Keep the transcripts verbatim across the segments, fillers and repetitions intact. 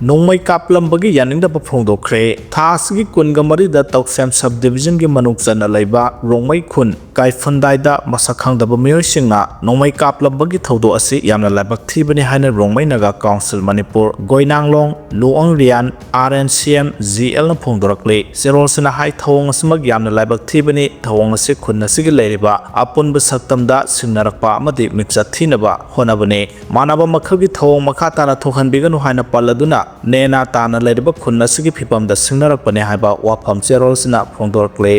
ꯅꯣꯡꯃꯩ ꯀꯥꯞꯂꯝꯕꯒꯤ ꯌꯥꯅꯤꯡꯗꯕ ꯐꯣꯡꯗꯣꯛꯈ꯭ꯔꯦ꯫ ꯊꯥ ꯑꯁꯤꯒꯤ ꯀꯨꯟꯒ ꯃꯔꯤꯗ ꯇꯧꯁꯦꯝ ꯁꯕ ꯗꯤꯕꯤꯖꯟꯒꯤ ꯃꯅꯨꯡ ꯆꯟꯅ ꯂꯩꯕ ꯔꯣꯡꯃꯩ ꯈꯨꯟ ꯀꯥꯏꯐꯟꯗꯥꯏꯗ ꯃꯁꯛ ꯈꯪꯗꯕ ꯃꯤꯑꯣꯏꯁꯤꯡꯅ ꯅꯣꯡꯃꯩ ꯀꯥꯞꯂꯝꯕꯒꯤ ꯊꯧꯗꯣꯛ ꯑꯁꯤ ꯌꯥꯝꯅ ꯂꯥꯏꯕꯛ ꯊꯤꯕꯅꯤ ꯍꯥꯏꯅ Rongmei Naga council Manipur Goinanglong Luong Riyan, R N C M G ꯑꯦꯜꯅ ꯐꯣꯡꯗꯣꯔꯛꯂꯤ꯫ ꯆꯦꯔꯣꯜꯁꯤꯅ ꯍꯥꯏ, ꯊꯧꯑꯣꯡ ꯑꯁꯤꯃꯛ ꯌꯥꯝꯅ ꯂꯥꯏꯕꯛ ꯊꯤꯕꯅꯤ꯫ ꯊꯧꯑꯣꯡ ꯑꯁꯤ ꯈꯨꯟ ꯑꯁꯤꯒꯤ ꯂꯩꯔꯤꯕ ꯑꯄꯨꯟꯕ ꯁꯛꯇꯝꯗ ꯁꯤꯡꯅꯔꯛꯄ ꯑꯃꯗꯤ ꯃꯤꯡꯆꯠ ꯊꯤꯅꯕ ꯍꯣꯠꯅꯕꯅꯤ꯫ ꯃꯥꯟꯅꯕ ꯃꯈꯜꯒꯤ ꯊꯧꯑꯣꯡ ꯃꯈꯥ ꯇꯥꯅ ꯊꯣꯛꯍꯟꯕꯤꯒꯅꯨ ꯍꯥꯏꯅ ꯄꯜꯂꯗꯨꯅ, ꯅꯦꯅꯥ ꯇꯥꯅ ꯂꯩꯔꯤꯕ ꯈꯨꯟ ꯑꯁꯤꯒꯤ ꯐꯤꯕꯝꯗ ꯁꯤꯡꯅꯔꯛꯄꯅꯤ ꯍꯥꯏꯕ ꯋꯥꯐꯝ ꯆꯦꯔꯣꯜꯁꯤꯅ ꯐꯣꯡꯗꯣꯔꯛꯂꯤ꯫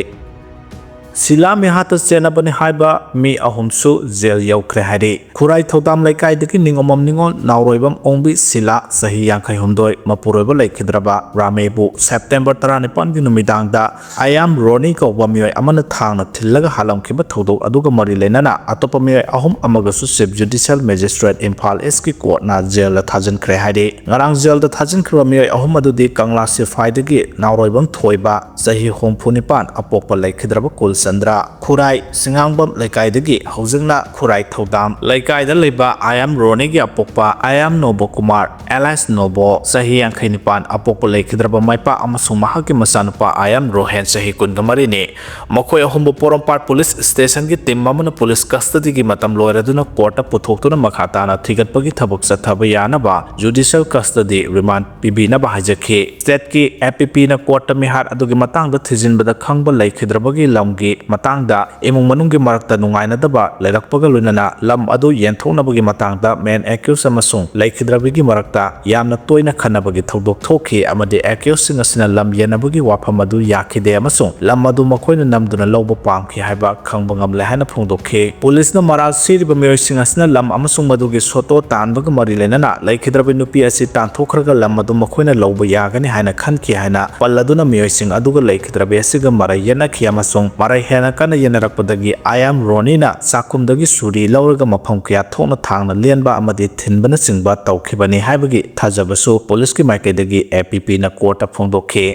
ꯁꯤꯂꯥ ꯃꯤꯍꯥꯠꯇ ꯆꯦꯟꯅꯕꯅꯤ ꯍꯥꯏꯕ ꯃꯤ ꯑꯍꯨꯝꯁꯨ ꯖꯦꯜ ꯌꯧꯈ꯭ꯔꯦ ꯍꯥꯏꯔꯤ꯫ ꯈꯨꯔꯥꯏ ꯊꯧꯗꯥꯝ ꯂꯩꯀꯥꯏꯗꯒꯤ ꯅꯤꯡꯉꯣꯝꯕꯝ ꯅꯤꯉꯣꯜ ꯅꯥꯎꯔꯣꯏꯕꯝ ꯑꯣꯡꯕꯤ ꯁꯤꯂꯥ, ꯆꯍꯤ ꯌꯥꯡꯈꯩ ꯍꯨꯝꯗꯣꯏ, ꯃꯄꯨꯔꯣꯏꯕ ꯂꯩꯈꯤꯗ꯭ꯔꯕ ꯔꯥꯃꯦꯕꯨ ꯁꯦꯞꯇꯦꯝꯕꯔ ꯇꯔꯥꯅꯤꯄꯥꯟꯒꯤ ꯅꯨꯃꯤꯗꯥꯡꯗ ꯑꯌꯥꯝ ꯔꯣꯅꯤ ꯀꯧꯕ ꯃꯤꯑꯣꯏ ꯑꯃꯅ ꯊꯥꯡꯅ ꯊꯤꯜꯂꯒ ꯍꯥꯠꯂꯝꯈꯤꯕ ꯊꯧꯗꯣꯛ ꯑꯗꯨꯒ ꯃꯔꯤ ꯂꯩꯅꯅ ꯑꯇꯣꯞꯄ ꯃꯤꯑꯣꯏ ꯑꯍꯨꯝ ꯑꯃꯒꯁꯨ ꯆꯤꯐ ꯖꯨꯗꯤꯁꯤꯌꯦꯜ ꯃꯦꯖꯤꯁꯇ꯭ꯔꯦꯠ ꯏꯝꯐꯥꯜ ꯏꯁꯀꯤ ꯀꯣꯔꯠꯅ ꯖꯦꯜꯗ ꯊꯥꯖꯤꯟꯈ꯭ꯔꯦ ꯍꯥꯏꯔꯤ꯫ ꯉꯔꯥꯡ ꯖꯦꯜꯗ ꯊꯥꯖꯤꯟꯈ꯭ꯔꯕ ꯃꯤꯑꯣꯏ ꯑꯍꯨꯝ ꯑꯗꯨꯗꯤ ꯀꯪꯂꯥ ꯁꯤꯐꯥꯏꯗꯒꯤ ꯅꯥꯎꯔꯣꯏꯕꯝ ꯊꯣꯏꯕ, ꯆꯍꯤ ꯍꯨꯝꯐꯨ ꯅꯤꯄꯥꯟ, ꯑꯄꯣꯛꯄ ꯂꯩꯈꯤꯗ꯭ꯔꯕ ꯀꯨꯜꯆꯟꯗ꯭ꯔ, ꯈꯨꯔꯥꯏ ꯁꯤꯡꯉꯥꯡꯕꯝ ꯂꯩꯀꯥꯏꯗꯒꯤ, ꯍꯧꯖꯤꯛꯅ ꯈꯨꯔꯥꯏ ꯊꯧꯗꯥꯝ ꯂꯩꯀꯥꯏꯗ ꯂꯩꯕ ꯑꯌꯥꯝ ꯔꯣꯅꯤꯒꯤ ꯑꯄꯣꯛꯄ ꯑꯌꯥꯝ ꯅꯣꯕꯣꯀꯨꯃꯥꯔ, ꯑꯦꯂꯥꯏꯁ ꯅꯣꯕꯣ, ꯆꯍꯤ ꯌꯥꯡꯈꯩ ꯅꯤꯄꯥꯟ, ꯑꯄꯣꯛꯄ ꯂꯩꯈꯤꯗ꯭ꯔꯕ ꯃꯥꯏꯄꯥ ꯑꯃꯁꯨꯡ ꯃꯍꯥꯛꯀꯤ ꯃꯆꯥꯅꯨꯄꯥ ꯑꯌꯥꯝ ꯔꯣꯍꯦꯟ, ꯆꯍꯤ ꯀꯨꯟꯒ ꯃꯔꯤꯅꯤ꯫ ꯃꯈꯣꯏ ꯑꯍꯨꯝꯕꯨ ꯄꯣꯔꯣꯝꯄꯥꯠ ꯄꯨꯂꯤꯁ ꯁ꯭ꯇꯦꯁꯟꯒꯤ ꯇꯤꯝ ꯑꯃꯅ ꯄꯨꯂꯤꯁ ꯀꯁꯇꯗꯤꯒꯤ ꯃꯇꯝ ꯂꯣꯏꯔꯗꯨꯅ ꯀꯣꯔꯠꯇ ꯄꯨꯊꯣꯛꯇꯨꯅ ꯃꯈꯥ ꯇꯥꯅ ꯊꯤꯒꯠꯄꯒꯤ ꯊꯕꯛ ꯆꯠꯊꯕ ꯌꯥꯅꯕ ꯖꯨꯗꯤꯁꯤꯌꯦꯜ ꯀꯁꯇꯗꯤ ꯔꯤꯃꯥꯟꯗ ꯄꯤꯕꯤꯅꯕ ꯍꯥꯏꯖꯈꯤ꯫ ꯁ꯭ꯇꯦꯠꯀꯤ ꯑꯦ ꯄꯤ ꯄꯤꯅ ꯀꯣꯔꯠꯇ ꯃꯤꯍꯥꯠ ꯑꯗꯨꯒꯤ ꯃꯇꯥꯡꯗ ꯊꯤꯖꯤꯟꯕꯗ ꯈꯪꯕ ꯂꯩꯈꯤꯗ꯭ꯔꯕꯒꯤ ꯂꯝꯒꯤ ꯃꯇꯥꯡꯗ ꯏꯃꯨꯡ ꯃꯅꯨꯡꯒꯤ ꯃꯔꯛꯇ ꯅꯨꯡꯉꯥꯏꯅꯗꯕ ꯂꯩꯔꯛꯄꯒ ꯂꯣꯏꯅꯅ ꯂꯝ ꯑꯗꯨ ꯌꯦꯟꯊꯣꯛꯅꯕꯒꯤ ꯃꯇꯥꯡꯗ ꯃꯦꯟ ꯑꯦꯀ꯭ꯌꯨꯁ ꯑꯃꯁꯨꯡ ꯂꯩꯈꯤꯗ꯭ꯔꯕꯤꯒꯤ ꯃꯔꯛꯇ ꯌꯥꯝꯅ ꯇꯣꯏꯅ ꯈꯟꯅꯕꯒꯤ ꯊꯧꯗꯣꯛ ꯊꯣꯛꯈꯤ ꯑꯃꯗꯤ ꯑꯦꯀ꯭ꯌꯨꯁꯁꯤꯡ ꯑꯁꯤꯅ ꯂꯝ ꯌꯦꯟꯅꯕꯒꯤ ꯋꯥꯐꯝ ꯑꯗꯨ ꯌꯥꯈꯤꯗꯦ ꯑꯃꯁꯨꯡ ꯂꯝ ꯑꯗꯨ ꯃꯈꯣꯏꯅ ꯅꯝꯗꯨꯅ ꯂꯧꯕ ꯄꯥꯝꯈꯤ ꯍꯥꯏꯕ ꯈꯪꯕ ꯉꯝꯂꯦ ꯍꯥꯏꯅ ꯐꯣꯡꯗꯣꯛꯈꯤ꯫ ꯄꯨꯂꯤꯁꯅ ꯃꯔꯥꯜ ꯁꯤꯔꯤꯕ ꯃꯤꯑꯣꯏꯁꯤꯡ ꯑꯁꯤꯅ ꯂꯝ ꯑꯃꯁꯨꯡ ꯃꯗꯨꯒꯤ ꯁꯣꯇꯣ ꯇꯥꯟꯕꯒ ꯃꯔꯤ ꯂꯩꯅꯅ ꯂꯩꯈꯤꯗ꯭ꯔꯕ ꯅꯨꯄꯤ ꯑꯁꯤ ꯇꯥꯟꯊꯣꯛꯈ꯭ꯔꯒ ꯂꯝ ꯑꯗꯨ ꯃꯈꯣꯏꯅ ꯂꯧꯕ ꯌꯥꯒꯅꯤ ꯍꯥꯏꯅ ꯈꯟꯈꯤ ꯍꯥꯏꯅ ꯄꯜꯂꯗꯨꯅ ꯃꯤꯑꯣꯏꯁꯤꯡ ꯑꯗꯨꯒ ꯂꯩꯈꯤꯗ꯭ꯔꯕꯤ ꯑꯁꯤꯒ ꯃꯔꯩ ꯌꯦꯠꯅꯈꯤ ꯑꯃꯁꯨꯡ ꯃꯔꯩ ꯍꯦꯟꯅ ꯀꯟꯅ ꯌꯦꯠꯅꯔꯛꯄꯗꯒꯤ ꯑꯌꯥꯝ ꯔꯣꯅꯤꯅ ꯆꯥꯛꯈꯨꯝꯗꯒꯤ ꯁꯨꯔꯤ ꯂꯧꯔꯒ ꯃꯐꯝ ꯀꯌꯥ ꯊꯣꯛꯅ ꯊꯥꯡꯅ ꯂꯦꯟꯕ ꯑꯃꯗꯤ ꯊꯤꯟꯕꯅꯆꯤꯡꯕ ꯇꯧꯈꯤꯕꯅꯤ ꯍꯥꯏꯕꯒꯤ ꯊꯥꯖꯕꯁꯨ ꯄꯨꯂꯤꯁꯀꯤ ꯃꯥꯏꯀꯩꯗꯒꯤ ꯑꯦ ꯄꯤ ꯄꯤꯅ ꯀꯣꯔꯠꯇ ꯐꯣꯡꯗꯣꯛꯈꯤ꯫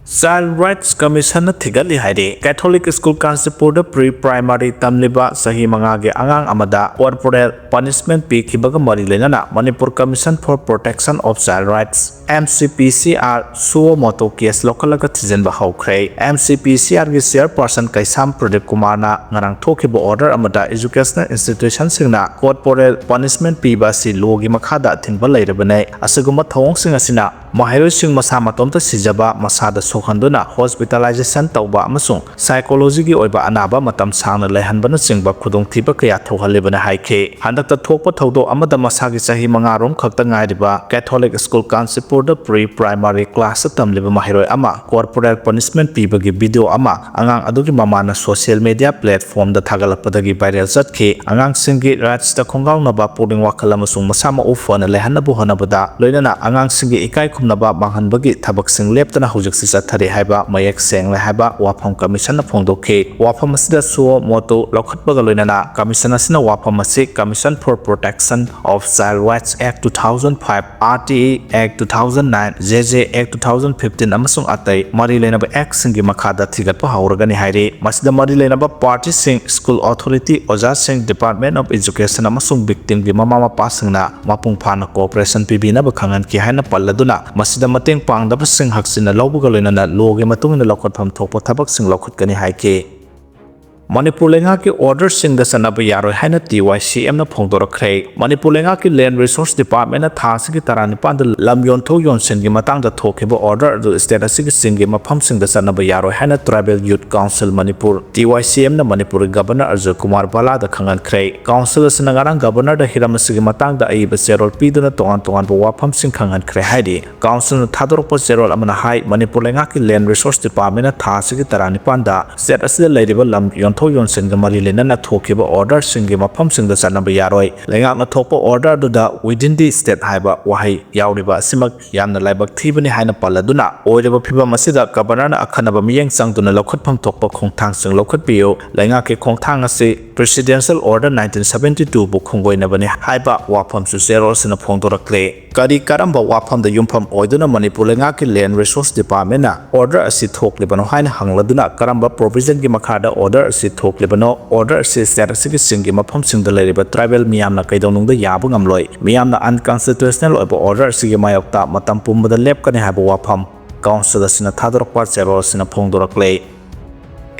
Child Rights Commission ꯅ ꯊꯤꯒꯠꯂꯤ ꯍꯥꯏꯔꯤ꯫ Catholic School ꯀꯥꯟꯆꯤꯄꯨꯔꯗ pre primary ꯇꯝꯂꯤꯕ ꯆꯍꯤ ꯃꯉꯥꯒꯤ ꯑꯉꯥꯡ ꯑꯃꯗ corporal punishment ꯄꯤꯈꯤꯕꯒ ꯃꯔꯤ ꯂꯩꯅꯅ Manipur Commission for Protection of Child Rights, M C P C R, suo motu case ꯂꯧꯈꯠꯂꯒ ꯊꯤꯖꯤꯟꯕ ꯍꯧꯈ꯭ꯔꯦ꯫ M C P C R ꯒꯤ chairperson ꯀꯩꯁꯥꯝ ꯄ꯭ꯔꯗꯤꯞ ꯀꯨꯃꯥꯔꯅ ꯉꯔꯥꯡ ꯊꯣꯛꯈꯤꯕ order ꯑꯃꯗ educational institution ꯁꯤꯡꯅ corporal punishment ꯄꯤꯕ ꯑꯁꯤ law ꯒꯤ ꯃꯈꯥꯗ ꯑꯊꯤꯡꯕ ꯂꯩꯔꯕꯅꯦ꯫ ꯑꯁꯤꯒꯨꯝꯕ ꯊꯧꯑꯣꯡꯁꯤꯡ ꯑꯁꯤꯅ ꯃꯍꯩꯔꯣꯏꯁꯤꯡ ꯃꯁꯥ ꯃꯇꯣꯝꯇ ꯁꯤꯖꯕ, ꯃꯁꯥꯗ ꯁꯣꯛꯍꯟꯗꯨꯅ hospitalization ꯇꯧꯕ ꯑꯃꯁꯨꯡ psychology ꯒꯤ ꯑꯣꯏꯕ ꯑꯅꯥꯕ ꯃꯇꯝ ꯁꯥꯡꯅ ꯂꯩꯍꯟꯕꯅꯆꯤꯡꯕ ꯈꯨꯗꯣꯡꯊꯤꯕ ꯀꯌꯥ ꯊꯣꯛꯍꯜꯂꯤꯕꯅ ꯍꯥꯏꯈꯤ꯫ ꯍꯟꯗꯛꯇ ꯊꯣꯛꯄ ꯊꯧꯗꯣꯛ ꯑꯃꯗ ꯃꯁꯥꯒꯤ ꯆꯍꯤ ꯃꯉꯥ ꯔꯣꯝ ꯈꯛꯇ ꯉꯥꯏꯔꯤꯕ Catholic School ꯀꯥꯟꯆꯤꯄꯨꯔꯗ pre primary class ꯇ ꯇꯝꯂꯤꯕ ꯃꯍꯩꯔꯣꯏ ꯑꯃ corporal punishment ꯄꯤꯕꯒꯤ video ꯑꯃ ꯑꯉꯥꯡ ꯑꯗꯨꯒꯤ ꯃꯃꯥꯅ social media platform ꯗ ꯊꯥꯒꯠꯂꯛꯄꯗꯒꯤ viral ꯆꯠꯈꯤ꯫ ꯑꯉꯥꯡꯁꯤꯡꯒꯤ rights ꯇ ꯈꯣꯡꯒꯥꯎꯅꯕ, ꯄꯨꯛꯅꯤꯡ ꯋꯥꯈꯜ ꯑꯃꯁꯨꯡ ꯃꯁꯥ ꯃꯎ ꯐꯅ ꯂꯩꯍꯟꯅꯕ ꯍꯣꯠꯅꯕꯗ, ꯂꯣꯏꯅꯅ ꯑꯉꯥꯡꯁꯤꯡꯒꯤ ꯏꯀꯥꯏ ꯈꯨꯝꯅꯕ ꯃꯥꯡꯍꯟꯕꯒꯤ ꯊꯕꯛꯁꯤꯡ ꯂꯦꯞꯇꯅ ꯍꯧꯖꯤꯛꯁꯨ ꯆꯠꯊꯔꯤ ꯍꯥꯏꯕ ꯃꯌꯦꯛ ꯁꯦꯡꯂꯦ ꯍꯥꯏꯕ ꯋꯥꯐꯝ commission ꯅ ꯐꯣꯡꯗꯣꯛꯈꯤ꯫ ꯋꯥꯐꯝ ꯑꯁꯤꯗ suo motu ꯂꯧꯈꯠꯄꯒ ꯂꯣꯏꯅꯅ commission ꯑꯁꯤꯅ ꯋꯥꯐꯝ ꯑꯁꯤ Commission for Protection of Child Rights Act two thousand five, R T E Act two thousand nine, J J Act two thousand fifteen ꯑꯃꯁꯨꯡ ꯑꯇꯩ ꯃꯔꯤ ꯂꯩꯅꯕ act ꯁꯤꯡꯒꯤ ꯃꯈꯥꯗ ꯊꯤꯒꯠꯄ ꯍꯧꯔꯒꯅꯤ ꯍꯥꯏꯔꯤ꯫ ꯃꯁꯤꯗ ꯃꯔꯤ ꯂꯩꯅꯕ party ꯁꯤꯡ, school authority, ꯑꯣꯖꯥꯁꯤꯡ, Department of Education ꯑꯃꯁꯨꯡ victim ꯒꯤ ꯃꯃꯥ ꯃꯄꯥꯁꯤꯡꯅ ꯃꯄꯨꯡ ꯐꯥꯅ cooperation ꯄꯤꯕꯤꯅꯕ ꯈꯪꯍꯟꯈꯤ ꯍꯥꯏꯅ ꯄꯜꯂꯗꯨꯅ, ꯃꯁꯤꯗ ꯃꯇꯦꯡ ꯄꯥꯡꯗꯕꯁꯤꯡ ꯍꯛꯆꯤꯟꯅ ꯂꯧꯕꯒ ꯂꯣꯏꯅꯅ law ꯒꯤ ꯃꯇꯨꯡ ꯏꯟꯅ ꯂꯧꯈꯠꯐꯝ ꯊꯣꯛꯄ ꯊꯕꯛꯁꯤꯡ ꯂꯧꯈꯠꯀꯅꯤ ꯍꯥꯏꯈꯤ꯫ ꯃꯅꯤꯄꯨꯔ ꯂꯩꯉꯥꯛꯀꯤ order ꯁꯤꯡꯗ ꯆꯠꯅꯕ ꯌꯥꯔꯣꯏ ꯍꯥꯏꯅ T Y C M ꯅ ꯐꯣꯡꯗꯣꯔꯛꯈ꯭ꯔꯦ꯫ ꯃꯅꯤꯄꯨꯔ ꯂꯩꯉꯥꯛꯀꯤ Land Resource Department ꯅ ꯊꯥ ꯑꯁꯤꯒꯤ ꯇꯔꯥꯅꯤꯄꯥꯟꯗ ꯂꯝ ꯌꯣꯟꯊꯣꯛ ꯌꯣꯟꯁꯤꯟꯒꯤ ꯃꯇꯥꯡꯗ ꯊꯣꯛꯈꯤꯕ order ꯑꯗꯨ state ꯑꯁꯤꯒꯤ ꯆꯤꯡꯒꯤ ꯃꯐꯝꯁꯤꯡꯗ ꯆꯠꯅꯕ ꯌꯥꯔꯣꯏ ꯍꯥꯏꯅ Tribal Youth Council Manipur, T Y C M ꯅ ꯃꯅꯤꯄꯨꯔꯒꯤ Governor ꯑꯖꯣꯏ ꯀꯨꯃꯥꯔ ꯚꯜꯂꯥꯗ ꯈꯪꯍꯟꯈ꯭ꯔꯦ꯫ Council ꯑꯁꯤꯅ ꯉꯔꯥꯡ Governor ꯗ ꯍꯤꯔꯝ ꯑꯁꯤꯒꯤ ꯃꯇꯥꯡꯗ ꯑꯏꯕ ꯆꯦꯔꯣꯜ ꯄꯤꯗꯨꯅ ꯇꯣꯉꯥꯟ ꯇꯣꯉꯥꯟꯕ ꯋꯥꯐꯝꯁꯤꯡ ꯈꯪꯍꯟꯈ꯭ꯔꯦ ꯍꯥꯏꯔꯤ꯫ Council ꯅ ꯊꯥꯗꯣꯔꯛꯄ ꯆꯦꯔꯣꯜ ꯑꯃꯅ ꯍꯥꯏ, ꯃꯅꯤꯄꯨꯔ ꯂꯩꯉꯥꯛꯀꯤ Land Resource Department ꯅ ꯊꯥ ꯑꯁꯤꯒꯤ ꯇꯔꯥꯅꯤꯄꯥꯟꯗ state ꯑꯁꯤꯗ ꯂꯩꯔꯤꯕ ꯂꯝ ꯌꯣꯟꯊꯣꯛ ꯌꯣꯟꯁꯤꯟꯒ ꯃꯔꯤ ꯂꯩꯅꯅ ꯊꯣꯛꯈꯤꯕ order ꯁꯤꯡꯒꯤ ꯃꯐꯝꯁꯤꯡꯗ ꯆꯠꯅꯕ ꯌꯥꯔꯣꯏ꯫ ꯂꯩꯉꯥꯛꯅ ꯊꯣꯛꯄ order ꯑꯗꯨꯗ within the state ꯍꯥꯏꯕ ꯋꯥꯍꯩ ꯌꯥꯎꯔꯤꯕ ꯑꯁꯤꯃꯛ ꯌꯥꯝꯅ ꯂꯥꯏꯕꯛ ꯊꯤꯕꯅꯤ ꯍꯥꯏꯅ ꯄꯜꯂꯗꯨꯅ, ꯑꯣꯏꯔꯤꯕ ꯐꯤꯚꯝ ꯑꯁꯤꯗ Governor ꯅ ꯑꯈꯟꯅꯕ ꯃꯤꯠꯌꯦꯡ ꯆꯪꯗꯨꯅ ꯂꯧꯈꯠꯐꯝ ꯊꯣꯛꯄ ꯈꯣꯡꯊꯥꯡꯁꯤꯡ ꯂꯧꯈꯠꯄꯤꯌꯨ꯫ ꯂꯩꯉꯥꯛꯀꯤ ꯈꯣꯡꯊꯥꯡ ꯑꯁꯤ Presidential Order nineteen seventy two ꯕꯨ ꯈꯣꯡꯒꯣꯏꯅꯕꯅꯤ ꯍꯥꯏꯕ ꯋꯥꯐꯝꯁꯨ ꯆꯦꯔꯣꯜ ꯑꯁꯤꯅ ꯐꯣꯡꯗꯣꯔꯛꯂꯦ꯫ ꯀꯔꯤ ꯀꯔꯝꯕ ꯋꯥꯐꯝꯗ ꯌꯨꯝꯐꯝ ꯑꯣꯏꯗꯨꯅ ꯃꯅꯤꯄꯨꯔ ꯂꯩꯉꯥꯛꯀꯤ Land Resource Department ꯅ order ꯑꯁꯤ ꯊꯣꯛꯂꯤꯕꯅꯣ ꯍꯥꯏꯅ ꯍꯪꯂꯗꯨꯅ, ꯀꯔꯝꯕ provision ꯒꯤ ꯃꯈꯥꯗ order ꯑꯁꯤ ꯊꯣꯛꯂꯤꯕꯅꯣ, order ꯑꯁꯤ state ꯑꯁꯤꯒꯤ ꯆꯤꯡꯒꯤ ꯃꯐꯝꯁꯤꯡꯗ ꯂꯩꯔꯤꯕ tribal ꯃꯤꯌꯥꯝꯅ ꯀꯩꯗꯧꯅꯨꯡꯗ ꯌꯥꯕ ꯉꯝꯂꯣꯏ, ꯃꯤꯌꯥꯝꯅ unconstitutional ꯑꯣꯏꯕ order ꯑꯁꯤꯒꯤ ꯃꯥꯌꯣꯛꯇ ꯃꯇꯝ ꯄꯨꯝꯕꯗ ꯂꯦꯞꯀꯅꯤ ꯍꯥꯏꯕ ꯋꯥꯐꯝ Council ꯑꯁꯤꯅ ꯊꯥꯗꯣꯔꯛꯄ ꯆꯦꯔꯣꯜ ꯑꯁꯤꯅ ꯐꯣꯡꯗꯣꯔꯛꯂꯦ꯫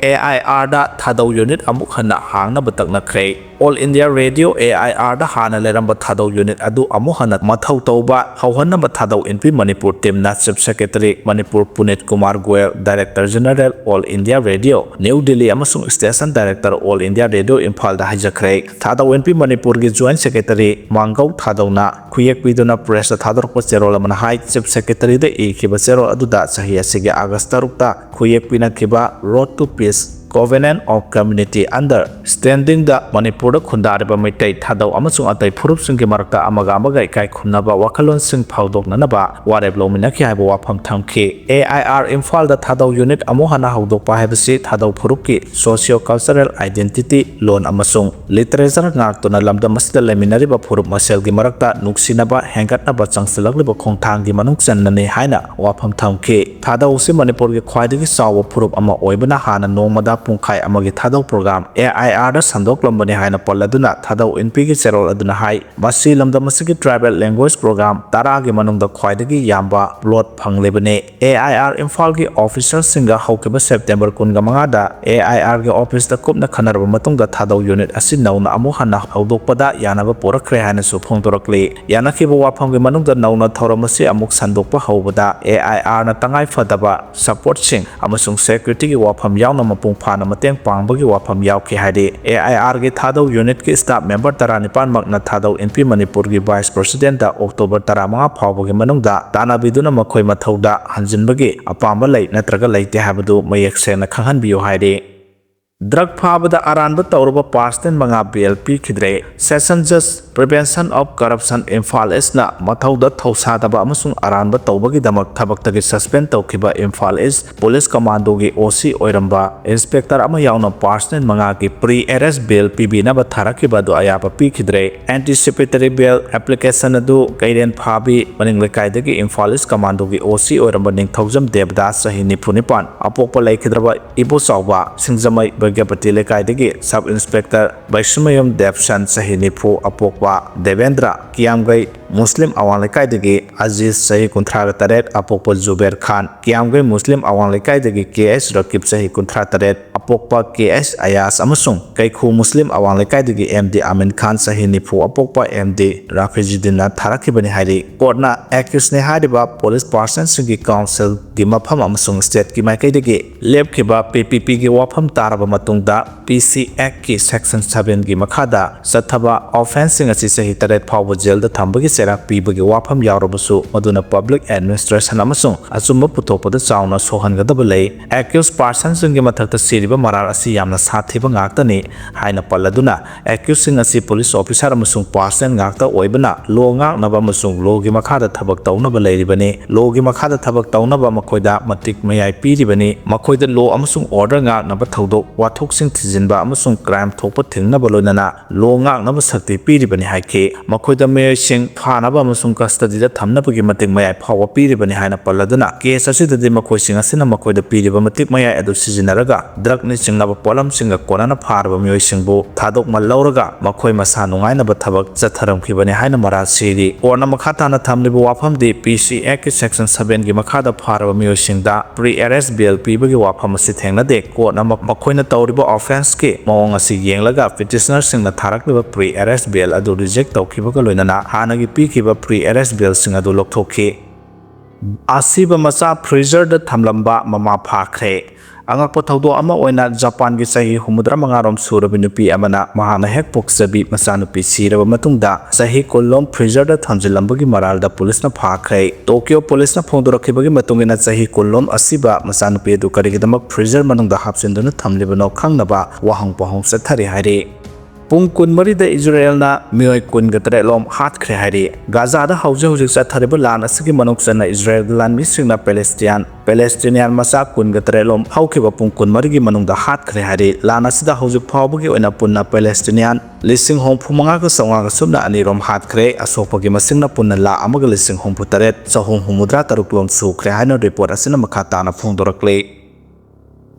A I R the Thadou unit ꯑꯃꯨꯛ ꯍꯟꯅ ꯍꯥꯡꯅꯕ ꯇꯛꯅꯈ꯭ꯔꯦ꯫ All India Radio, A I R ꯗ ꯍꯥꯟꯅ ꯂꯩꯔꯝꯕ ꯊꯥꯗꯧ unit ꯑꯗꯨ ꯑꯃꯨꯛ ꯍꯟꯅ ꯃꯊꯧ ꯇꯧꯕ ꯍꯧꯍꯟꯅꯕ ꯊꯥꯗꯧ ꯏꯟꯄꯤ ꯃꯅꯤꯄꯨꯔ team ꯅ Chief Secretary Manipur ꯄꯨꯅꯤꯠ Kumar Goyal, Director General, All India Radio, New Delhi ꯑꯃꯁꯨꯡ Station Director, All India Radio ꯏꯝꯐꯥꯜꯗ ꯍꯥꯏꯖꯈ꯭ꯔꯦ꯫ ꯊꯥꯗꯧ ꯏꯟꯄꯤ ꯃꯅꯤꯄꯨꯔꯒꯤ Joint Secretary ꯃꯥꯡꯒꯧ ꯊꯥꯗꯧꯅ ꯈꯨꯌꯦꯛ ꯄꯤꯗꯨꯅ press ꯇ ꯊꯥꯗꯣꯔꯛꯄ ꯆꯦꯔꯣꯜ ꯑꯃꯅ ꯍꯥꯏ, Chief Secretary ꯗ ꯏꯈꯤꯕ ꯆꯦꯔꯣꯜ ꯑꯗꯨꯗ ꯆꯍꯤ ꯑꯁꯤꯒꯤ August ꯇꯔꯨꯛꯇ ꯈꯨꯌꯦꯛ ꯄꯤꯅꯈꯤꯕ Road to Peace, Covenant of Community Understanding ꯗ ꯃꯅꯤꯄꯨꯔꯗ ꯈꯨꯟꯗꯥꯔꯤꯕ ꯃꯩꯇꯩ, ꯊꯥꯗꯧ ꯑꯃꯁꯨꯡ ꯑꯇꯩ ꯐꯨꯔꯨꯞꯁꯤꯡꯒꯤ ꯃꯔꯛꯇ ꯑꯃꯒ ꯑꯃꯒ ꯏꯀꯥꯏ ꯈꯨꯝꯅꯕ ꯋꯥꯈꯜꯂꯣꯟꯁꯤꯡ ꯐꯥꯎꯗꯣꯛꯅꯅꯕ ꯋꯥꯔꯦꯞ ꯂꯧꯃꯤꯟꯅꯈꯤ ꯍꯥꯏꯕ ꯋꯥꯐꯝ ꯊꯝꯈꯤ꯫ A I R ꯏꯝꯐꯥꯜꯗ ꯊꯥꯗꯧ unit ꯑꯃꯨꯛ ꯍꯟꯅ ꯍꯧꯗꯣꯛꯄ ꯍꯥꯏꯕꯁꯤ ꯊꯥꯗꯧ ꯐꯨꯔꯨꯞꯀꯤ socio-cultural identity, ꯂꯣꯟ ꯑꯃꯁꯨꯡ literature ꯉꯥꯛꯇꯨꯅ ꯂꯝꯗꯝ ꯑꯁꯤꯗ ꯂꯩꯃꯤꯟꯅꯔꯤꯕ ꯐꯨꯔꯨꯞ ꯃꯁꯦꯜꯒꯤ ꯃꯔꯛꯇ ꯅꯨꯡꯁꯤꯅꯕ ꯍꯦꯟꯒꯠꯅꯕ ꯆꯪꯁꯤꯜꯂꯛꯂꯤꯕ ꯈꯣꯡꯊꯥꯡꯒꯤ ꯃꯅꯨꯡ ꯆꯟꯅꯅꯤ ꯍꯥꯏꯅ ꯋꯥꯐꯝ ꯊꯝꯈꯤ꯫ ꯊꯥꯗꯧ ꯑꯁꯤ ꯃꯅꯤꯄꯨꯔꯒꯤ ꯈ꯭ꯋꯥꯏꯗꯒꯤ ꯆꯥꯎꯕ ꯐꯨꯔꯨꯞ ꯑꯃ ꯑꯣꯏꯕꯅ ꯍꯥꯟꯅ ꯅꯣꯡꯃꯗ ꯄꯨꯡꯈꯥꯏ ꯑꯃꯒꯤ ꯊꯥꯗꯧ program A I R ꯗ ꯁꯟꯗꯣꯛꯂꯝꯕꯅꯤ ꯍꯥꯏꯅ ꯄꯜꯂꯗꯨꯅ ꯊꯥꯗꯧ ꯏꯟꯄꯤꯒꯤ ꯆꯦꯔꯣꯜ ꯑꯗꯨꯅ ꯍꯥꯏ, ꯃꯁꯤ ꯂꯝꯗꯝ ꯑꯁꯤꯒꯤ tribal language program ꯇꯔꯥꯒꯤ ꯃꯅꯨꯡꯗ ꯈ꯭ꯋꯥꯏꯗꯒꯤ ꯌꯥꯝꯕ plot ꯐꯪꯂꯤꯕꯅꯤ꯫ A I R ꯏꯝꯐꯥꯜꯒꯤ official ꯁꯤꯡꯒ ꯍꯧꯈꯤꯕ September ꯀꯨꯟꯃꯉꯥꯗ A I R ꯒꯤ office ꯇ ꯀꯨꯞꯅ ꯈꯟꯅꯔꯕ ꯃꯇꯨꯡꯗ ꯊꯥꯗꯧ unit ꯑꯁꯤ ꯅꯧꯅ ꯑꯃꯨꯛ ꯍꯟꯅ ꯍꯧꯗꯣꯛꯄꯗ ꯌꯥꯅꯕ ꯄꯨꯔꯛꯈ꯭ꯔꯦ ꯍꯥꯏꯅꯁꯨ ꯐꯣꯡꯗꯣꯔꯛꯂꯤ꯫ ꯌꯥꯅꯈꯤꯕ ꯋꯥꯐꯝꯒꯤ ꯃꯅꯨꯡꯗ ꯅꯧꯅ ꯊꯧꯔꯝ ꯑꯁꯤ ꯑꯃꯨꯛ ꯁꯟꯗꯣꯛꯄ ꯍꯧꯕꯗ A I R ꯅ ꯇꯉꯥꯏ ꯐꯗꯕ supportꯁꯤꯡ ꯑꯃꯁꯨꯡ securityꯒꯤ ꯋꯥꯐꯝ ꯌꯥꯎꯅ ꯃꯄꯨꯡ ꯐꯥꯅ ꯃꯇꯦꯡ ꯄꯥꯡꯕꯒꯤ ꯋꯥꯐꯝ ꯌꯥꯎꯈꯤ ꯍꯥꯏꯔꯤ꯫ A I R ꯒꯤ ꯊꯥꯗꯧ unitꯀꯤ staff member ꯇꯔꯥꯅꯤꯄꯥꯟꯃꯛꯅ ꯊꯥꯗꯧ ꯏꯟꯄꯤ ꯃꯅꯤꯄꯨꯔꯒꯤ vice presidentꯇ October ꯇꯔꯥꯃꯉꯥ ꯐꯥꯎꯕꯒꯤ ꯃꯅꯨꯡꯗ ꯇꯥꯟꯅꯕꯤꯗꯨꯅ ꯃꯈꯣꯏ ꯃꯊꯧꯗ ꯍꯟꯖꯤꯟꯕꯒꯤ ꯑꯄꯥꯝꯕ ꯂꯩ ꯅꯠꯇ꯭ꯔꯒ ꯂꯩꯇꯦ ꯍꯥꯏꯕꯗꯨ ꯃꯌꯦꯛ ꯁꯦꯡꯅ ꯈꯪꯍꯟꯕꯤꯌꯨ ꯍꯥꯏꯔꯤ꯫ ꯗ꯭ꯔꯒ ꯐꯥꯕꯗ ꯑꯔꯥꯟꯕ ꯇꯧꯔꯕ ꯄꯥꯔꯁꯅꯦꯜ ꯃꯉꯥ ꯕꯦꯜ ꯄꯤꯈꯤꯗ꯭ꯔꯦ꯫ Session Judge Prevention of Corruption Imphal Eastꯅ ꯃꯊꯧꯗ ꯊꯧꯁꯥꯗꯕ ꯑꯃꯁꯨꯡ ꯑꯔꯥꯟꯕ ꯇꯧꯕꯒꯤꯗꯃꯛ ꯊꯕꯛꯇꯒꯤ ꯁꯁꯄꯦꯟ ꯇꯧꯈꯤꯕ ꯏꯝꯐꯥꯜ ꯏꯁ ꯄꯨꯂꯤꯁ ꯀꯃꯥꯟꯗꯣꯒꯤ ꯑꯣ ꯁꯤ ꯑꯣꯏꯔꯝꯕ ꯏꯟꯁꯄꯦꯛꯇꯔ ꯑꯃ ꯌꯥꯎꯅ ꯄꯥꯔꯁꯅꯦꯜ ꯃꯉꯥꯒꯤ ꯄ꯭ꯔꯤ ꯑꯦꯔꯦꯁ ꯕꯦꯜ ꯄꯤꯕꯤꯅꯕ ꯊꯥꯔꯛꯈꯤꯕ ꯑꯗꯨ ꯑꯌꯥꯕ ꯄꯤꯈꯤꯗ꯭ꯔꯦ꯫ Anticipatory bail application ꯑꯗꯨ ꯀꯩꯔꯦꯟ ꯐꯥꯕꯤ ꯃꯅꯤꯡ ꯂꯩꯀꯥꯏꯗꯒꯤ ꯏꯝꯐꯥꯜ ꯏꯁ ꯀꯃꯥꯟꯗꯣꯒꯤ ꯑꯣ ꯁꯤ ꯑꯣꯏꯔꯝꯕ ꯅꯤꯡꯊꯧꯖꯝ ꯗꯦꯕꯗꯥꯁ, ꯆꯍꯤ ꯅꯤꯐꯨ ꯅꯤꯄꯥꯟ, ꯑꯄꯣꯛꯄ ꯂꯩꯈꯤꯗ꯭ꯔꯕ ꯏꯕꯣꯆꯥꯎꯕ ꯁꯤꯡꯖꯃꯩ ꯕꯩꯒ꯭ꯌꯥꯄꯇꯤ ꯂꯩꯀꯥꯏꯗꯒꯤ ꯁꯕ ꯏꯟꯁꯄꯦꯛꯇꯔ ꯕꯩꯁꯃꯌꯨꯝ ꯗꯦꯕꯁꯟ, ꯆꯍꯤ ꯅꯤꯐꯨ, ꯑꯄꯣꯛꯄ ꯗꯦꯕꯦꯟꯗ꯭ꯔ, ꯀꯤꯌꯥꯝꯒꯩ ꯃꯨꯁꯂꯤꯝ ꯑꯋꯥꯡ ꯂꯩꯀꯥꯏꯗꯒꯤ ꯑꯖꯤꯖ, ꯆꯍꯤ ꯀꯨꯟꯊ꯭ꯔꯥꯒ ꯇꯔꯦꯠ, ꯑꯄꯣꯛꯄ ꯖꯨꯕꯦꯔ ꯈꯥꯟ, ꯀꯤꯌꯥꯝꯒꯩ ꯃꯨꯁꯂꯤꯝ ꯑꯋꯥꯡ ꯂꯩꯀꯥꯏꯗꯒꯤ ꯀꯦ ꯑꯩꯆ ꯔꯀꯤꯕ, ꯆꯍꯤ ꯀꯨꯟꯊ꯭ꯔꯥ ꯇꯔꯦꯠ, ꯑꯄꯣꯛꯄ ꯀꯦ ꯑꯩꯆ ꯑꯌꯥꯖ ꯑꯃꯁꯨꯡ ꯀꯩꯈꯨ ꯃꯨꯁꯂꯤꯝ ꯑꯋꯥꯡ ꯂꯩꯀꯥꯏꯗꯒꯤ ꯑꯦꯝ ꯗꯤ ꯑꯃꯤꯟ ꯈꯥꯟ, ꯆꯍꯤ ꯅꯤꯐꯨ, ꯑꯄꯣꯛꯄ ꯑꯦꯝ ꯗꯤ ꯔꯥꯐꯤꯖꯨꯗꯤꯟꯅ ꯊꯥꯔꯛꯈꯤꯕꯅꯤ ꯍꯥꯏꯔꯤ꯫ ꯀꯣꯔꯠꯅ ꯑꯦꯀ꯭ꯌꯨꯁꯅꯤ ꯍꯥꯏꯔꯤꯕ ꯄꯨꯂꯤꯁ ꯄꯥꯔꯁꯟꯁꯤꯡꯒꯤ ꯀꯥꯎꯟꯁꯤꯜꯒꯤ ꯃꯐꯝ ꯑꯃꯁꯨꯡ ꯁ꯭ꯇꯦꯠꯀꯤ ꯃꯥꯏꯀꯩꯗꯒꯤ ꯂꯦꯞꯈꯤꯕ ꯄꯤ ꯄꯤ ꯄꯤꯒꯤ ꯋꯥꯐꯝ ꯇꯥꯔꯕ ꯃꯇꯨꯡꯗ, ꯄꯤ ꯁꯤ ꯑꯦꯛꯀꯤ ꯁꯦꯛꯁꯟ ꯁꯚꯦꯟꯒꯤ ꯃꯈꯥꯗ ꯆꯠꯊꯕ ꯑꯣꯐꯦꯟꯁꯁꯤꯡ ꯑꯁꯤ ꯆꯍꯤ ꯇꯔꯦꯠ ꯐꯥꯎꯕ ꯖꯦꯜꯗ ꯊꯝꯕꯒꯤ ꯆꯩꯔꯥꯛ ꯄꯤꯕꯒꯤ ꯋꯥꯐꯝ ꯌꯥꯎꯔꯕꯁꯨ, ꯃꯗꯨꯅ ꯄꯕ꯭ꯂꯤꯛ ꯑꯦꯗꯃꯤꯅꯤꯁꯇ꯭ꯔꯦꯁꯟ ꯑꯃꯁꯨꯡ ꯑꯆꯨꯝꯕ ꯄꯨꯊꯣꯛꯄꯗ ꯆꯥꯎꯅ ꯁꯣꯛꯍꯟꯒꯗꯕ ꯂꯩ꯫ ꯑꯦꯀ꯭ꯌꯨꯁ ꯄꯥꯔꯁꯟꯁꯤꯡꯒꯤ ꯃꯊꯛꯇ ꯁꯤꯔꯤꯕ ꯃꯔꯥꯜ ꯑꯁꯤ ꯌꯥꯝꯅ ꯁꯥꯊꯤꯕ ꯉꯥꯛꯇꯅꯤ ꯍꯥꯏꯅ ꯄꯜꯂꯗꯨꯅ, ꯑꯦꯀ꯭ꯌꯨꯁꯁꯤꯡ ꯑꯁꯤ ꯄꯨꯂꯤꯁ ꯑꯣꯐꯤꯁꯥꯔ ꯑꯃꯁꯨꯡ ꯄꯥꯔꯁꯅꯦꯜ ꯉꯥꯛꯇ ꯑꯣꯏꯕꯅ, ꯂꯣ ꯉꯥꯛꯅꯕ ꯑꯃꯁꯨꯡ ꯂꯣꯒꯤ ꯃꯈꯥꯗ ꯊꯕꯛ ꯇꯧꯅꯕ ꯂꯩꯔꯤꯕꯅꯤ꯫ ꯂꯣꯒꯤ ꯃꯈꯥꯗ ꯊꯕꯛ ꯇꯧꯅꯕ ꯃꯈꯣꯏꯗ ꯃꯇꯤꯛ ꯃꯌꯥꯏ ꯄꯤꯔꯤꯕꯅꯤ꯫ ꯃꯈꯣꯏꯗ ꯂꯣ ꯑꯃꯁꯨꯡ ꯑꯣꯔꯗꯔ ꯉꯥꯛꯅꯕ ꯊꯧꯗꯣꯛ ꯋꯥꯊꯣꯛꯁꯤꯡ ꯊꯤꯖꯤꯟꯕ ꯑꯃꯁꯨꯡ ꯀ꯭ꯔꯥꯏꯝ ꯊꯣꯛꯄ ꯊꯤꯡꯅꯕ, ꯂꯣꯏꯅꯅ ꯂꯣ ꯉꯥꯛꯅꯕ ꯁꯛꯇꯤ ꯄꯤꯔꯤꯕꯅꯤ ꯍꯥꯏꯈꯤ꯫ ꯃꯈꯣꯏꯗ ꯃꯤꯑꯣꯏꯁꯤꯡ ꯐꯥꯅꯕ ꯑꯃꯁꯨꯡ ꯀꯁꯇꯗꯤꯗ ꯊꯝꯅꯕꯒꯤ ꯃꯇꯤꯛ ꯃꯌꯥꯏ ꯐꯥꯎꯕ ꯄꯤꯔꯤꯕꯅꯤ ꯍꯥꯏꯅ ꯄꯜꯂꯗꯨꯅ, ꯀꯦꯁ ꯑꯁꯤꯗꯗꯤ ꯃꯈꯣꯏꯁꯤꯡ ꯑꯁꯤꯅ ꯃꯈꯣꯏꯗ ꯄꯤꯔꯤꯕ ꯃꯇꯤꯛ ꯃꯌꯥꯏ ꯑꯗꯨ ꯁꯤꯖꯤꯟꯅꯔꯒ ꯗ꯭ꯔꯒꯅ ꯆꯤꯡꯅꯕ ꯄꯣꯠꯂꯝꯁꯤꯡꯒ ꯀꯣꯟꯅꯅ ꯐꯥꯔꯕ ꯃꯤꯑꯣꯏꯁꯤꯡꯕꯨ ꯊꯥꯗꯣꯛꯃꯜ ꯂꯧꯔꯒ ꯃꯈꯣꯏ ꯃꯁꯥ ꯅꯨꯡꯉꯥꯏꯅꯕ ꯊꯕꯛ ꯆꯠꯊꯔꯝꯈꯤꯕꯅꯤ ꯍꯥꯏꯅ ꯃꯔꯥꯜ ꯁꯤꯔꯤ꯫ ꯀꯣꯔꯠꯅ ꯃꯈꯥ ꯇꯥꯅ ꯊꯝꯂꯤꯕ ꯋꯥꯐꯝꯗꯤ, ꯄꯤ ꯁꯤ ꯑꯦꯛꯀꯤ ꯁꯦꯛꯁꯟ ꯁꯚꯦꯟꯒꯤ ꯃꯈꯥꯗ ꯐꯥꯔꯕ ꯃꯤꯑꯣꯏꯁꯤꯡꯗ ꯄ꯭ꯔꯤ ꯑꯦꯔꯦꯁ ꯕꯦꯜ ꯄꯤꯕꯒꯤ ꯋꯥꯐꯝ ꯑꯁꯤ ꯊꯦꯡꯅꯗꯦ꯫ ꯀꯣꯔꯠꯅ ꯃ-, ꯃꯈꯣꯏꯅ ꯇꯧꯔꯤꯕ ꯑꯣꯐꯦꯟꯁꯀꯤ ꯃꯑꯣꯡ ꯑꯁꯤ ꯌꯦꯡꯂꯒ ꯄꯤꯇꯤꯁꯅꯔꯁꯤꯡꯅ ꯊꯥꯔꯛꯂꯤꯕ ꯄ꯭ꯔꯤ ꯑꯦꯔꯦꯁ ꯕꯦꯜ ꯑꯗꯨ ꯔꯤꯖꯦꯛ ꯇꯧꯈꯤꯕꯒ ꯂꯣꯏꯅꯅ ꯍꯥꯟꯅꯒꯤ ꯄꯤꯈꯤꯕ ꯄ꯭ꯔꯤ ꯑꯦꯔꯦꯁ ꯕꯦꯜꯁꯤꯡ ꯑꯗꯨ ꯂꯧꯊꯣꯛꯈꯤ꯫ ꯑꯁꯤꯕ ꯃꯆꯥ ꯐ꯭ꯔꯤꯖꯔꯗ ꯊꯝꯂꯝꯕ ꯃꯃꯥ ꯐꯥꯈ꯭ꯔꯦ꯫ ꯑꯉꯛꯄ ꯊꯧꯗꯣꯛ ꯑꯃ ꯑꯣꯏꯅ ꯖꯄꯥꯟꯒꯤ ꯆꯍꯤ ꯍꯨꯝꯐꯨꯇꯔꯥ ꯃꯉꯥꯔꯣꯝ ꯁꯨꯔꯕꯤ ꯅꯨꯄꯤ ꯑꯃꯅ ꯃꯍꯥꯛꯅ ꯍꯦꯛ ꯄꯣꯛꯆꯕꯤ ꯃꯆꯥꯅꯨꯄꯤ ꯁꯤꯔꯕ ꯃꯇꯨꯡꯗ ꯆꯍꯤ ꯀꯨꯟꯂꯣꯝ ꯐ꯭ꯔꯤꯖꯔꯗ ꯊꯝꯖꯤꯜꯂꯝꯕꯒꯤ ꯃꯔꯥꯜꯗ ꯄꯨꯂꯤꯁꯅ ꯐꯥꯈ꯭ꯔꯦ꯫ ꯇꯣꯀꯤꯌꯣ ꯄꯨꯂꯤꯁꯅ ꯐꯣꯡꯗꯣꯔꯛꯈꯤꯕꯒꯤ ꯃꯇꯨꯡ ꯏꯟꯅ ꯆꯍꯤ ꯀꯨꯟꯂꯣꯝ ꯑꯁꯤꯕ ꯃꯆꯥꯅꯨꯄꯤ ꯑꯗꯨ ꯀꯔꯤꯒꯤꯗꯃꯛ ꯐ꯭ꯔꯤꯖꯔ ꯃꯅꯨꯡꯗ ꯍꯥꯞꯆꯤꯟꯗꯨꯅ ꯊꯝꯂꯤꯕꯅꯣ ꯈꯪꯅꯕ ꯋꯥꯍꯪ ꯄꯥꯎꯍꯪ ꯆꯠꯊꯔꯤ ꯍꯥꯏꯔꯤ꯫ ꯄꯨꯡ ꯀꯨꯟꯃꯔꯤꯗ ꯏꯖꯔꯦꯜꯅ ꯃꯤꯑꯣꯏ ꯀꯨꯟꯒ ꯇꯔꯦꯠ ꯂꯣꯝ ꯍꯥꯠꯈ꯭ꯔꯦ ꯍꯥꯏꯔꯤ꯫ ꯒꯥꯖꯥꯗ ꯍꯧꯖꯤꯛ ꯍꯧꯖꯤꯛ ꯆꯠꯊꯔꯤꯕ ꯂꯥꯟ ꯑꯁꯤꯒꯤ ꯃꯅꯨꯡ ꯆꯟꯅ ꯏꯖꯔꯦꯜꯒꯤ ꯂꯥꯟꯃꯤꯁꯤꯡꯅ ꯄꯦꯂꯦꯁꯇꯤꯌꯥꯟ ꯄꯦꯂꯦꯁꯇꯤꯅꯤꯌꯥꯟ ꯃꯆꯥ ꯀꯨꯟꯒ ꯇꯔꯦꯠ ꯂꯣꯝ ꯍꯧꯈꯤꯕ ꯄꯨꯡ ꯀꯨꯟꯃꯔꯤꯒꯤ ꯃꯅꯨꯡꯗ ꯍꯥꯠꯈ꯭ꯔꯦ ꯍꯥꯏꯔꯤ꯫ ꯂꯥꯟ ꯑꯁꯤꯗ ꯍꯧꯖꯤꯛ ꯐꯥꯎꯕꯒꯤ ꯑꯣꯏꯅ ꯄꯨꯟꯅ ꯄꯦꯂꯦꯁꯇꯤꯅꯤꯌꯥꯟ ꯂꯤꯁꯤꯡ ꯍꯨꯝꯐꯨ ꯃꯉꯥꯒ ꯆꯥꯝꯃꯉꯥꯒ ꯁꯨꯞꯅ ꯑꯅꯤꯔꯣꯝ ꯍꯥꯠꯈ꯭ꯔꯦ꯫ ꯑꯁꯣꯛꯄꯒꯤ ꯃꯁꯤꯡꯅ ꯄꯨꯟꯅ ꯂꯥꯈ ꯑꯃꯒ ꯂꯤꯁꯤꯡ ꯍꯨꯝꯐꯨ ꯇꯔꯦꯠ ꯆꯍꯨꯝ ꯍꯨꯝꯐꯨꯇꯔꯥ ꯇꯔꯨꯛ ꯂꯣꯝ ꯁꯨꯈ꯭ꯔꯦ ꯍꯥꯏꯅ ꯔꯤꯄꯣꯔꯠ ꯑꯁꯤꯅ ꯃꯈꯥ ꯇꯥꯅ ꯐꯣꯡꯗꯣꯔꯛꯂꯤ꯫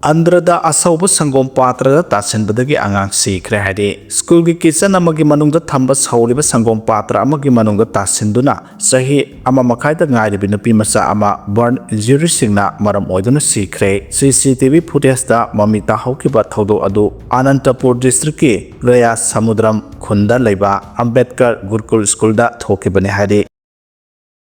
ꯑꯟꯗ꯭ꯔꯗ ꯑꯁꯧꯕ ꯁꯪꯒꯣꯝ ꯄꯥꯇ꯭ꯔꯗ ꯇꯥꯁꯤꯟꯕꯗꯒꯤ ꯑꯉꯥꯡ ꯁꯤꯈ꯭ꯔꯦ ꯍꯥꯏꯔꯤ꯫ ꯁ꯭ꯀꯨꯜꯒꯤ ꯀꯤꯆꯟ ꯑꯃꯒꯤ ꯃꯅꯨꯡꯗ ꯊꯝꯕ ꯁꯧꯔꯤꯕ ꯁꯪꯒꯣꯝ ꯄꯥꯇ꯭ꯔ ꯑꯃꯒꯤ ꯃꯅꯨꯡꯗ ꯇꯥꯁꯤꯟꯗꯨꯅ ꯆꯍꯤ ꯑꯃ ꯃꯈꯥꯏꯗ ꯉꯥꯏꯔꯤꯕꯤ ꯅꯨꯄꯤ ꯃꯆꯥ ꯑꯃ ꯕꯔꯟ ꯏꯟꯖꯨꯔꯤꯁꯤꯡꯅ ꯃꯔꯝ ꯑꯣꯏꯗꯨꯅ ꯁꯤꯈ꯭ꯔꯦ꯫ ꯁꯤ ꯁꯤ ꯇꯤ ꯚꯤ ꯐꯨꯇꯦꯖꯇ ꯃꯃꯤ ꯇꯥꯍꯧꯈꯤꯕ ꯊꯧꯗꯣꯛ ꯑꯗꯨ ꯑꯅꯟꯇꯄꯨꯔ ꯗꯤꯁꯇ꯭ꯔꯤꯛꯀꯤ ꯔꯌꯥ ꯁꯃꯨꯗ꯭ꯔꯝ ꯈꯨꯟꯗ ꯂꯩꯕ ꯑꯝꯕꯦꯗꯀꯔ ꯒꯨꯔꯨꯀꯨꯜ ꯁ꯭ꯀꯨꯜꯗ ꯊꯣꯛꯈꯤꯕꯅꯤ ꯍꯥꯏꯔꯤ꯫